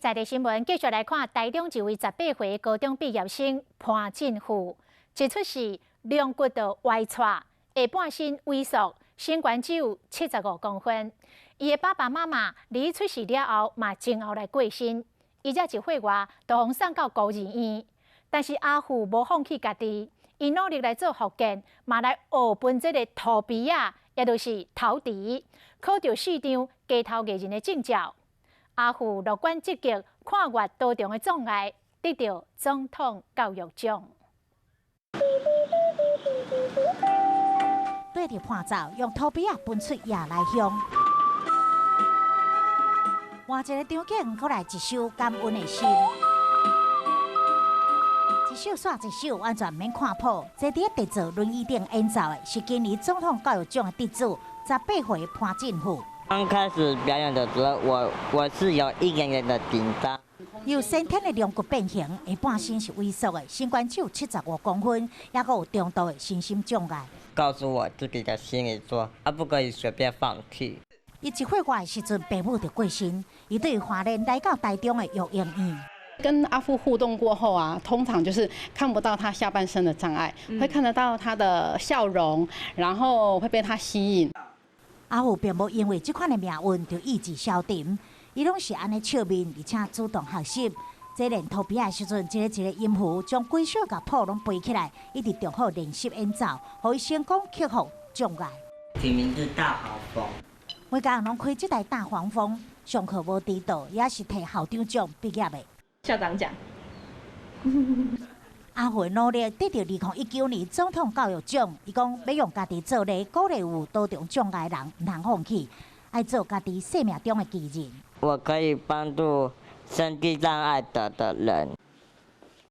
在地新聞，繼續來看台中一位18歲高中畢業生潘進富，一出世龍骨就歪掣，下半身萎縮，身懸只有75公分。伊的爸爸媽媽佇出世了後嘛前後來過身，伊才一歲外就予送到孤兒院。但是阿富無放棄家己，伊努力來做復健，嘛來學分這个塗埤仔，也就是陶瓷，考著四張街頭藝人的證照。阿富樂觀積極，跨越多重的障礙，得到總統教育獎。對著伴奏，用塗埤仔分出夜來香，換一个場景，閣來一首感恩的心。一首煞一首，完全毋免看譜。這佇咧坐輪椅頂演奏的是今年總統教育獎的得主，18歲潘進富。剛開始表演的時候，我是有一點點的緊張。有先天的龍骨變形，下半身是萎縮的，身懸只有75公分，抑閣有中度的身心障礙。告訴我自己的心裡說，啊，不可以隨便放棄。伊一歲外的時陣，爸母就過身，伊對花蓮來到台中的育嬰院。跟阿富互動過後啊，通常就是看不到他下半身的障礙，會看得到他的笑容，然後會被他吸引。阿富並無因為這款的命運就意志消沉，伊攏是按呢笑面，而且主動學習。這練塗埤仔的時陣，一个一个音符將規小共譜攏背起來，一直重複練習演奏，予伊成功克服障礙。取名字大黃蜂。每家人攏開這台大黃蜂，上課無遲到，也是提校長獎畢業的。校長獎。阿富努力得著2019年總統教育獎，伊講欲用家己做例，鼓勵有多重障礙人毋通放棄，愛做家己生命中的巨人。我可以幫助身體障礙的人。